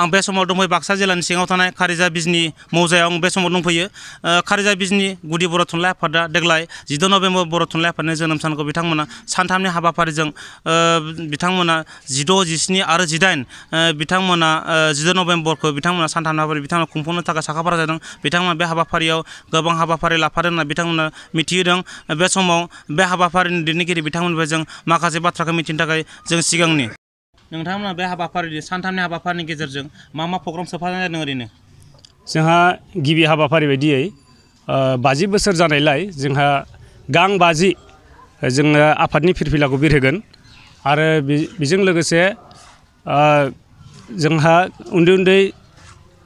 आं बे समाव दंफैयो बाक्सा जिल्लानि सिङाव थानाय खारिजा बिजनी मौजायाव आं बे समाव दंफैयो खारिजा बिजनी गुदि बर' थुनलाइ आफादा देग्लाय 14 नभेम्बर बर' थुनलाइ आफादनि जोनोम सानखौ बिथांमोना सानथामनि हाबाफारिजों बिथांमोना 16, 17 आरो 18 बिथांमोना 14 नभेम्बरखौ बिथांमोना सानथामनि हाबाफारि बिथांमोना खुंफुंनो थाखाय साखाफारा जादों। बिथांमोना बे हाबाफारियाव गोबां हाबाफारि लाफादों होनना बिथांमोना मिथिहोदों। बे समाव बे हाबाफारिनि दैदेनगिरि बिथांमोननिफ्राय जों माखासे बाथ्राखौ मिथिनो थाखाय जों सिगांनि नोंथांमोना बे हाबाफारिनि सानथामनि हाबाफारिनि गेजेरजों मा प्रग्राम सोफानाय जादों ओरैनो? जोंहा गिबि हाबाफारि बायदियै 50 बोसोर जानायलाय जोंहा गां 50 जोङो आफादनि फिरफिलाखौ बिरहोगोन आरो बेजों लोगोसे जोंहा उन्दै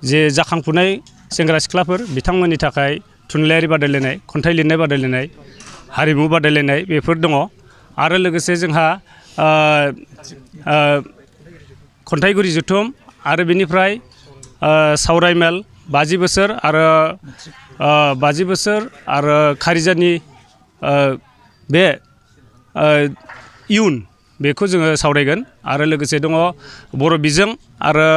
जे जाखांफुनाय सेंग्रा सिख्लाफोर बिथांमोननि थाखाय थुनलाइयारि बादायलायनाय, खन्थाइ लिरनाय बादायलायनाय, हारिमु बादायलायनाय बेफोर दङ आरो लोगोसे जोंहा खन्थाइगिरि जथुम आरो बेनिफ्राय सावराय मेल 50 बोसोर आरो 50 बोसोर आरो खारिजानि बे इयुन बेखौ जोङो सावरायगोन आरो लोगोसे दङ बर' बिजों आरो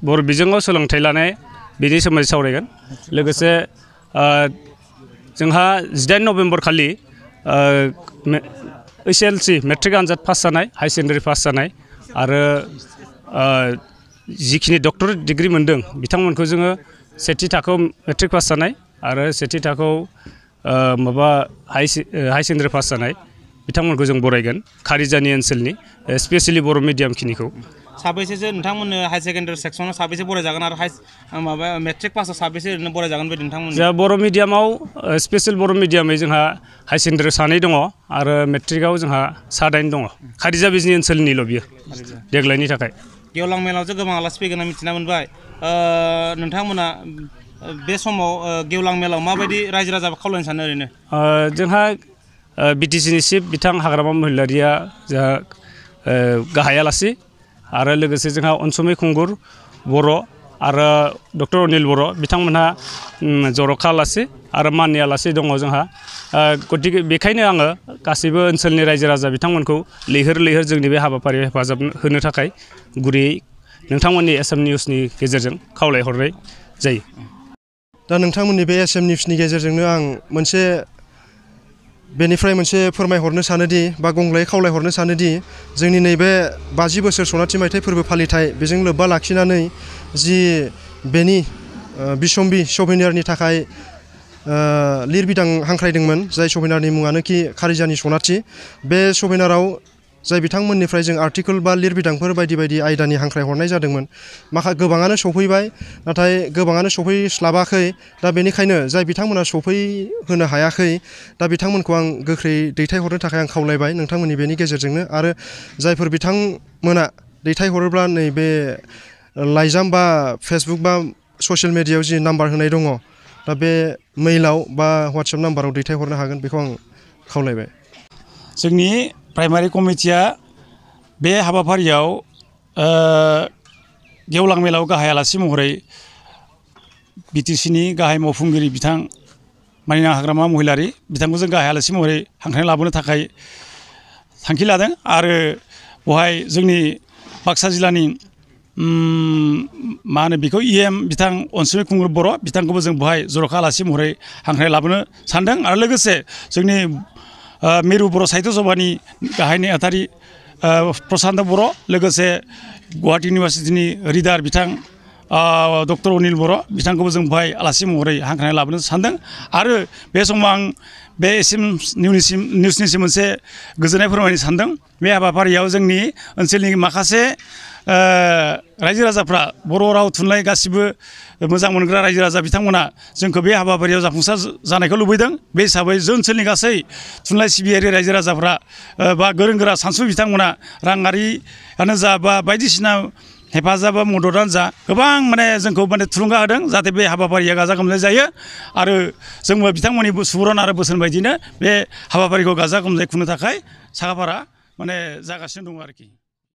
बर' बिजोङाव सोलोंथाइ लानाय बेनि सोमोन्दै सावरायगोन। लोगोसे जोंहा 18 नभेम्बर खालि HSLC मेट्रिक आनजाद पास जानाय, हाई सेकेन्डारि पास जानाय आरो जिखिनि डक्टरेट डिग्री मोनदों बिथांमोनखौ जोङो सेथि थाखोआव मेट्रिक पास जानाय आरो सेथि थाखोआव हाई सेकेन्डारि पास जानाय बिथांमोनखौ जों बरायगोन खारिजानि ओनसोलनि स्पेशेलि बर' मिडियाम खिनिखौ। साबैसेसो नोंथांमोननो हाई सेकेन्डारि सेक्सनाव साबैसे बरायजागोन आरो मेट्रिक पासआव साबैसे ओरैनो बरायजागोन बायदि नोंथांमोन? जोंहा बर' मिडियामाव स्पेशेल बर' मिडियामै जोंहा हाई सेकेन्डारि 2 दङ आरो मेट्रिकआव जोंहा 7 दङ। खारिजा बिजनी ओनसोलनिल' बियो देग्लायनि थाखाय। गेवलां मेलावसो गोबां आलासि फैगोन होनना मिथिना मोनबाय। नोंथांमोना बे समाव गेवलां मेलाव माबायदि रायजो राजाखौ खावलायनो सानो ओरैनो? जोंहा BTCनि चिफ बिथां हाग्रामा महिलारिया जोंहा गाहाय आलासि आरो लोगोसे जोंहा अनसुमै खुंगुर बर' आरो डक्टर अनिल बर' बिथांमोनहा जर'खा आलासि आरो माननि आलासि दङ जोंहा। गतिके बेखायनो आङो गासैबो ओनसोलनि रायजो राजा बिथांमोनखौ लैहोर जोंनि बे हाबाफारियाव हेफाजाब होनो थाखाय गुरैयै नोंथांमोननि SM निउसनि गेजेरजों खावलायहरनाय जायो। दा नोंथांमोननि बे SM निउसनि गेजेरजोंनो आं बेनिफ्राय मोनसे फोरमायहरनो सानोदि बा गंग्लायै खावलायहरनो सानोदि जोंनि नैबे 50 बोसोर सनाथि मायथाइ फोरबो फालिथाय बेजों लोब्बा लाखिनानै जि बेनि बिसम्बि सभेनियारनि थाखाय लिरबिदां हांख्रायदोंमोन जाय सभेनियारनि मुङानोखि खारिजानि सनाथि। बे सभेनियाराव जाय बिथांमोननिफ्राय जों आर्टिकोल बा लिरबिदांफोर बायदि आयदानि हांख्रायहरनाय जादोंमोन गोबाङानो सफैबाय नाथाय गोबाङानो सफैस्लाबाखै। दा बेनिखायनो जाय बिथांमोना सफैहोनो हायाखै दा बिथांमोनखौ आं गोख्रै दैथायहरनो थाखाय आं खावलायबाय नोंथांमोननि बेनि गेजेरजोंनो। आरो जायफोर बिथांमोना दैथायहरोब्ला नैबे लाइजाम बा फेसबुक बा ससियेल मिडियायाव जि नाम्बार होनाय दङ दा बे मेइलाव बा WhatsApp नाम्बाराव दैथायहरनो हागोन बेखौ आं खावलायबाय। जोंनि प्राइमारि कमिटिया बे हाबाफारियाव गेवलां मेलाव गाहाय आलासि महरै BTCनि गाहाय मावफुंगिरि बिथां मानिनां हाग्रामा महिलारि बिथांखौ जों गाहाय आलासि महरै हांख्रायना लाबोनो थाखाय थांखि लादों आरो बेवहाय जोंनि बाक्सा जिल्लानि मा होनो बेखौ EM बिथां अनसुमै खुंगुर बर' बिथांखौबो जों बेवहाय जर'खा आलासि महरै हांख्रायना लाबोनो सानदों आरो लोगोसे जोंनि मिरु बर' साहित्य सभानि गाहाय नेहाथारि प्रसान्त बर' लोगोसे गुवाहाटी इउनिभारसिटिनि रिडार बिथां डक्टर अनिल बर' बिथांखौबो जों बेवहाय आलासि महरै हांख्रायना लाबोनो सानदों। आरो बे समाव आं बे SM निउसनिसिम मोनसे गोजोननाय फोरमायनो सानदों। बे हाबाफारियाव जोंनि ओनसोलनि माखासे रायजो राजाफ्रा बर' राव थुनलाइ गासिबो मोजां मोनग्रा रायजो राजा बिथांमोना जोंखौ बे हाबाफारियाव जाफुंसार जानायखौ लुबैदों। बे हिसाबै जों ओनसोलनि गासै थुनलाइ सिबियारि रायजो राजाफ्रा बा गोरों गोरा सानसु बिथांमोना राङारियानो जा बा बायदिसिना हेफाजाब बा मददानो जा गोबां जोंखौ थुलुंगा होदों जाहाथे बे हाबाफारिया गाजा गोमजायै जायो आरो जोंबो बिथांमोननि सुबुरुन आरो बोसोन बायदिनो बे हाबाफारिखौ गाजा गोमजायै खुंनो थाखाय साखाफारा जागासिनो दङ आरोखि।